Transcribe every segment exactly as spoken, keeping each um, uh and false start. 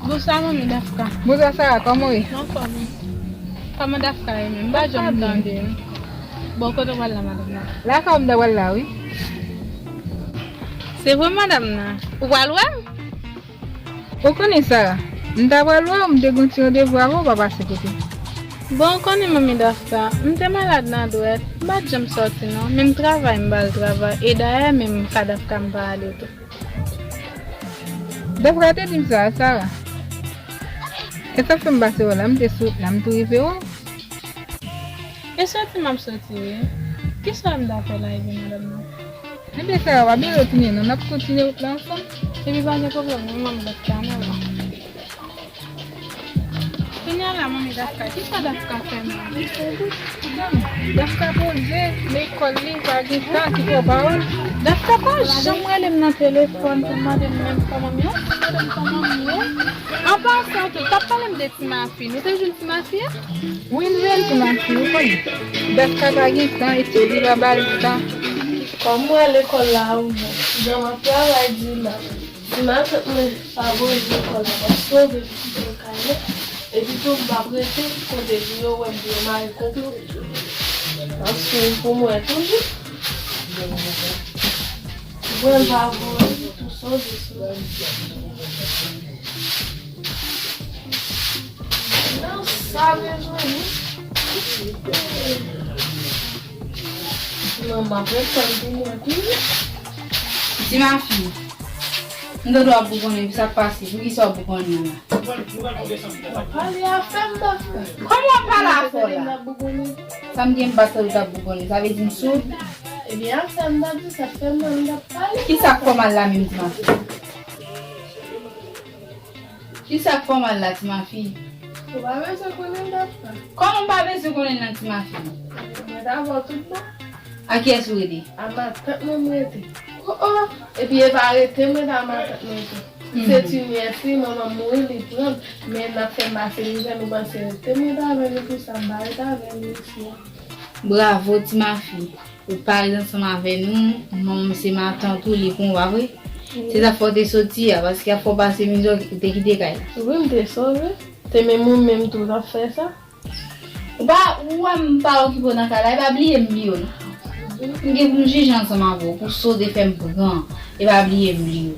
Bonswa, manmi Dafka. Bonswa, Sara, kòman w ye? M anfòm, wi. Kòman Dafka ye menm? M pa janm tande l. Bon, kote w pral la, madanm nan? Lakay ou m ta pral la, wi. Se vre, madanm nan? Ou pral wè l? Ou konnen, Sara, m ta pral wè w, m te gen yon ti randevou avè w, ou pa pase kote m. Bon, ou konnen, manmi Dafka, m te malad nan dwèt, m pa t janm sòti, non, men m travay, m ba l travay, e dayè, menm ka Dafka m pa ale tou. Dafka te di m sa, Sara. E sa k fè m pase wè w la, m te sot la, m tou rive wè w. E soti m ap soti, wi. Kisa m ta fè la, epi madanm nan? Enben, Sara, pa bliye retounen, non, n ap kontinye wout la ansanm. Epi pa gen pwoblèm, non, manmi Dafka, m wè w. Kounye a la, manmi Dafka, kisa Dafka fè menm? Dafka poze, lekòl li, pa gen tan, ki fè w pa wè l. Dafka pa janm rele m nan telefòn pou mande m menm kòman m ye, mande m kòman m ye. An pasan tou, t ap pale m de Ti Mafi. Nou te jwenn Ti Mafi a? Wi, nou jwenn Ti Mafi, ou konnen. Dafka pa gen tan, etid li pa ba l tan. Kòm m wè lekòl la ouvè, jan m ap travay di la. Ti matant mwen pa voye m lekòl la, m ap sove m kite l kay mwen. Epi tou, m p ap rete kote li yo wè m pou yo mare konplo. M ap swiv pou m wè toujou. Mwen pa voye m tou sove sove. Nan sa bezwen wi. Non, m ap ret tann pou mwen toujou. Ti Mafi, m tande w ap bougonnen, sa k pase? Poukisa w ap bougonnen an la? Pale afè m, Dafka. Kòman w ap pale afè w la? Sa m gen m pa tande w t ap bougonnen, sa vle di m soud? Ebyen, afè m t ap di, sa k fè m nan m t ap pale. Kisa k fè w mal la menm, Ti Mafi? Kisa k fè w mal la, Ti Mafi? Ou pa bezwen konnen, Dafka. Kòman m pa bezwen konnen nan, Ti Mafi? Mwen t avè w tout bon. A kiyès ou rete? A matant mwen m rete. O, o! Epi e pa rete m rete a matant mwen tou. Se ti nyès li, manman m mouri, li pran l. Men n ap fè m pase mizè, nou panse rete m rete avè l, epi sa m pa rete avè l isi a. Bravo, Ti Mafi. Ou pa ret ansanm avè nou, manman m se matant ou, li pran w, pa vre? Se sa fè w te soti a, paske a fè w pase mizè, ou te kite kay la. Wi, m te sove. Te menm ou menm tou w t ap fè sa. Ou pa, ou wè m pa okipe w nan kay la, e pa bliye m bliye w non. M gen pou m jije ansanm avè w, pou sa w te fè m pran, e pa bliye m bliye w.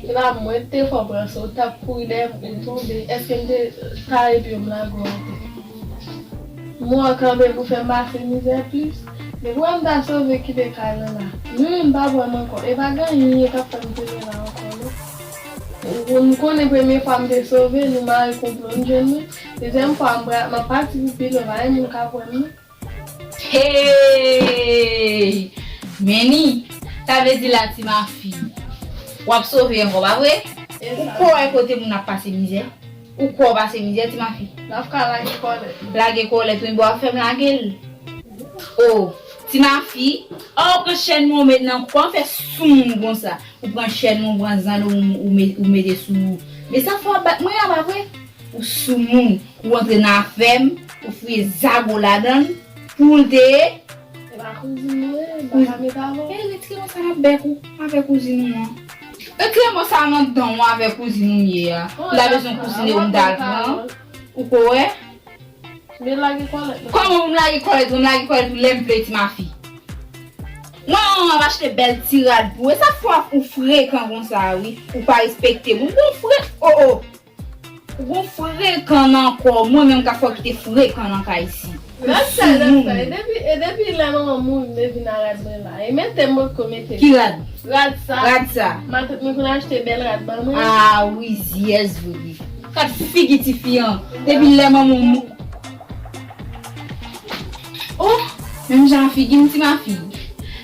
E pa mwen ki te fè w pran sa, ou t ap kouri dèyè m, ou tonbe, èske m te kare pye w m lage w atè? M wè w kanpe pou fè m pase mizè plis. Depi w wè m ta sove kite kay lan la. Menm m pa wè m ankò. E pa gen anyen k ap fè m tounen la ankò non. Ou, ou konnen premye fwa m te sove, nou mare konplo, nou jwenn mwen. Dezyèm fwa m pra-, m ap pati pou pi lwen, pa gen moun k ap wè m non. Hey! Men ni, sa vle di la Ti Mafi, w ap sove ankò, pa vre? Ou kwè w wè kote moun ap pase mizè? Ou kwè w pase mizè, Ti Mafi? Dafka lage kòlèt. Lage kòlèt, wi, bon, w ap fè m lage l. O, Ti Mafi, o, w pran chèn mwen w met nan kou a, w fè sou moun konsa. Ou pran chèn mwen, ou pran zanno, ou, ou, ou mete sou ou. Men sa fè w ap bat mwen an, pa vre? Ou sou moun, ou antre nan afè m, ou fouye zago ladan l, pou l te ye. E pa kouzin mwen ye, m pa ka met avè w. E retire mwen sa nan bèk ou, avè kouzin ou an. Retire mwen sa nan dan w avè kouzin ou m ye a. Ou ta bezwen kouzin ou m ta pran. Ou ko wè? Men lage kòlèt non. Kòman pou m lage kòlèt? Pou m lage kòlèt pou lè m vle, Timafi. Mwen, manman, m ap achte bèl ti rad pou ou. E sa k fè w frekan konsa, wi. Ou pa respekte moun. Ou gon fre-, o, o. Ou gon frekan nan kò w. Mwen menm k ap fè w kite frekan nan kay isi. Ou soumoun. Rad sa, rad sa. E depi, e depi lè manman mouri, m te vin a rad mwen la. E mete m poko mete. Ki rad? Rad sa. Rad sa. Matant mwen konn achte bèl rad ban mwen. Ah, wi, yes, vre. Gad figi tifi an. Depi lè manman mou-, oh, menm jan figi m, Timafi.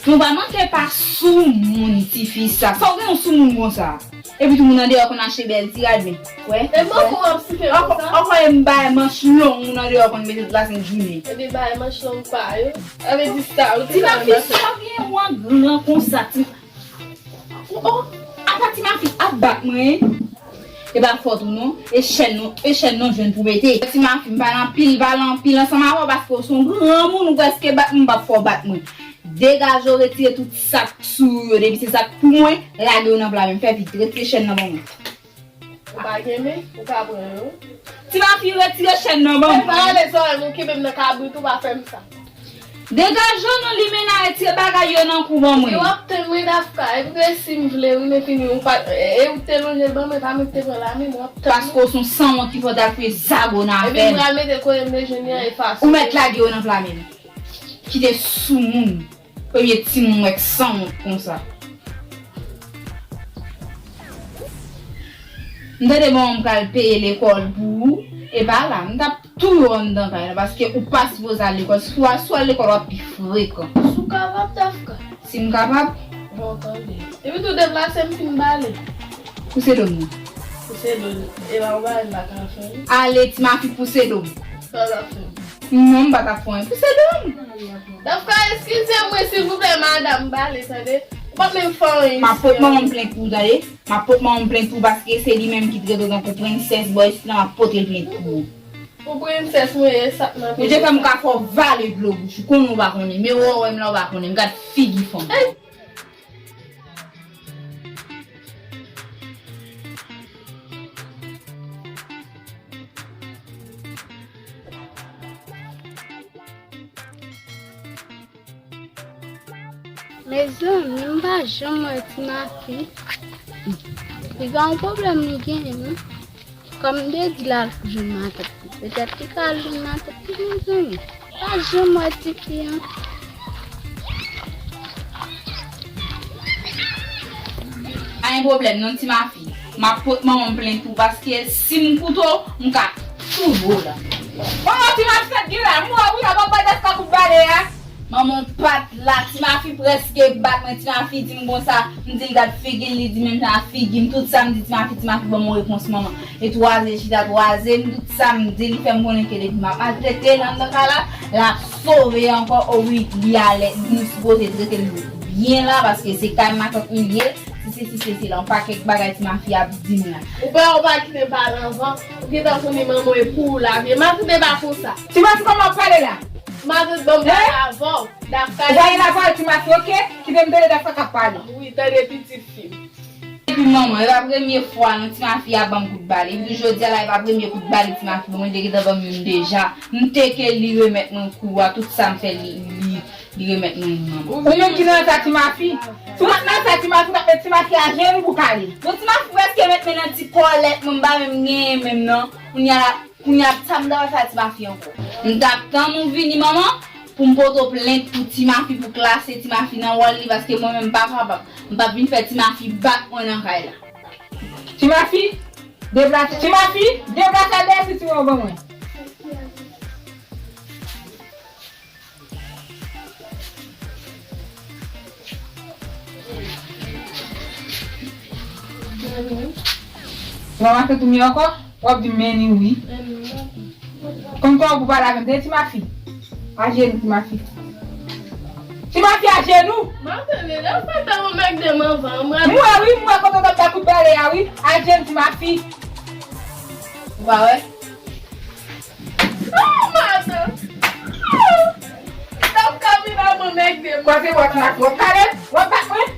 Nou pa manke pa soumoun, tifi sa. Sa w gen yon soumoun konsa? Epi tout moun andeyò konn achte bèl ti rad, men. Wè. E manke w ap sipe konsa? Ankò, ankò e m bay manch long moun andeyò konn mete tout lasent jounen. Epi bay manch long pa yo. Sa vle di sa, ou te ka Timafi, sa w gen yon gran konsa, ti Oh, oh, apa Timafi ap bat mwen? E pa fòt ou non, e chèn non, e chèn non jwenn pou mete. Timafi, m pa nan pil pale anpil ansanm avè w paske w se yon granmoun, ou prèske bat mwen, m p ap fè w bat mwen. Degaje w, retire tout sa k sou ou yo, depi se sa k pou mwen, lage yo nan pla men m. Fè vit, retire chèn nan ban mwen. Ou pa gen men, ou ka pran yo. Timafi, retire chèn nan ban mwen. Epa ale zòrèy mwen, kenbe m nan kabrit, ou pa fè m sa. Degaje w non, Limena, retire bagay yo nan kou ban mwen. Yo ap tann mwen, Dafka, epi si m vle, wi, men fini, ou pa, e, e ou te lonje l ban mwen, pa mwen ki te pran la men, w ap tann mwen. Paske w se yon sanwont ki fò w t al fouye zago nan afè m. Epi m pral mete l kote m te jwenn li an, efase. Ou mèt lage yo nan pla men m. Kite soumoun. Premye timoun m wè k sanwont konsa. M tande manman m pral peye lekòl pou ou, e pa la, m t ap touye w anndan kay la, paske ou pa sipoze al lekòl. Si w al, si w al lekòl, w ap pi frekan. Si w kapab, Dafka. Si m kapab? Bon, tande. Epi tou deplase m fin bale. Pouse do m non. Pouse do l. E pa yon bagay m pa ka fè, wi. Ale, Timafi, pouse do m. Sa w ap fè? Non, m pa t ap fè anyen. Pouse do m. Dafka, eskize mwen, silvouplè, madanm, m bale, tande. Ou p ap menm fè anyen isit. M ap pot manman m plent pou ou, tande. M ap pot manman m plent pou ou, paske se li menm ki t rete tankou prensès bò isit la, m ap pote l plent pou ou. Pou prensès mwen ye, sa k nan Ou te fè m ka fè w vale dlo bouch ou, konnen w pa konnen, men wè w wè m la, w pa konnen, m gad figi fanm. Mezanmi, m pa janm wè Timafi. Li gen yon pwoblèm li genyen, wi. Kòm m te di l al jwenn matant li. Petèt li ka al jwenn matant li, mezanmi. Pa janm wè tifi an. Pa gen pwoblèm non, Timafi. M ap pot manman m plent pou, paske si m koute w, m ka touye w la. Manman, Timafi, sa k gen la? M wè w wi, ap ap bay Dafka kout bale a. Manman w pa t la, Timafi prèske bat mwen, Timafi di m konsa, m di l gad figi l, li di menm jan ak figi m, tout sa m di Timafi, Timafi ban m yon repons manman. E twaze chita twaze, m tout sa m di, li fè m konnen ke depi m ap maltrete l anndan kay la, l ap sove ankò, o wi, li alèz, nou sipoze trete l byen la, paske se kay matant nou li ye, si se, si se, se la, yon pakèt bagay Timafi ap di m la. Ou pa, ou pa kite m pale anvan, ou gentan konnen manman w e pou ou l ap ye, matant e pa konsa. Timafi, kòman w ap pale la? Matant ban m pale avè w, Dafka. Ou pale la avè w, Timafi, oke? Kite m tande Dafka k ap pale. Wi, tande pitit fi m. Epi manman, e pa premye fwa non Timafi ap ban m kout bal. Epi jodi a la, e pa premye kout bal Timafi ban mwen, li te gentan ban m youn deja. M teke li remèt mwen kou a, tout sa m fè li, li, li remèt mwen li, manman. Ou menm ki nan sa Timafi? Si w pa t nan sa Timafi, w t ap met Timafi ajenou pou w kale. Bon, Timafi prèske met men nan ti kòlèt mwen, m pa menm genyen menm non. Kounye a, Kounye a, sa m ta pral fè a Timafi ankò? M t ap tann ou vini, manman, pou m pote w plent pou Timafi, pou klase Timafi nan wòl li, paske mwen menm m pa kapab. M p ap vin fè Timafi bat mwen nan kay la. Timafi, deplase, Timafi, deplase al dèyè sitiwon an ban mwen. Ou pa mache tou mye ankò? W ap di m men ni wi. Konn kòman pou pale avè m, tande Timafi. Ajenou Timafi. Timafi ajenou. M ap tande, lè w fè tan ou mèk de m anvan, m wè wi, m wè kote w t ap bay kout bale a wi. Ajenou Timafi. Ou pa wè? Oh, madan! Oh! T ap ka vin a mwen mèk de mwen. Kwaze bwa Timafi, w ap kale, w ap bat mwen.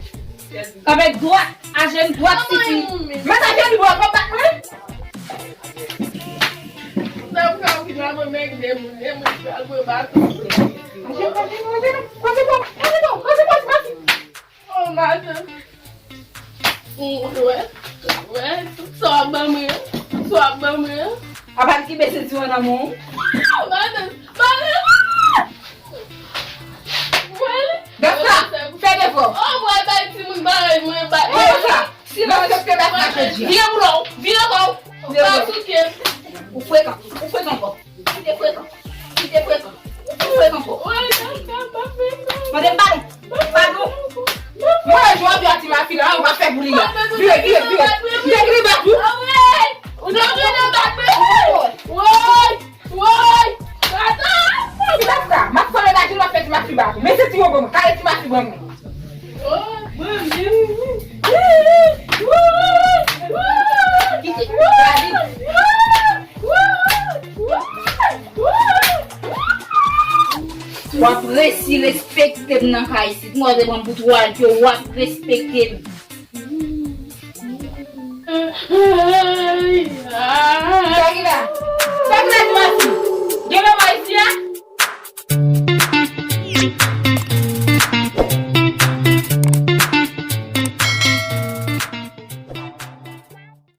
Kanpe dwat, ajenou dwat, titi. Mwen sa jeni bwa, w ap bat mwen. T ap ka vin a Mwen menm de moun, de moun pral mwen baton. Manje, manje, manje, non. Manje bon, manje bon, manje bon, ti mati. Oh, madanm. Ou wè, ou wè, tout sa w ap ban mwen, tout sa w ap ban mwen. Apa l kenbe senti w nan men w? Ah, madanm, madanm. Ou wè li? Dafna, fè devwa w. Oh, mwen bay timoun bagay, mwen bay. Dafna, silans, respekte Dafna jodi a. Vire boulon, vire kò w. Vire boulon. Ou frekan, ou frekan twòp. Kite frekan. Kite frekan. Kite frekan twòp. Mande m padon. Padon. Mwen jwe anpil ak ti mafi la, ou pa fè pou li a. Vire, vire, vire. Vire, vire, bat ou. Ou nan vire bat mwen. Woy, woy, woy. Tata. Ti mafi la, m ap fè menaj ou, m ap fè ti mafi bat ou. Men se ti wobo mwen, kale ti mafi ban mwen. W ap resi respekte m nan kay isit. Mwen te pran m pou twa lyo, w ap respekte m.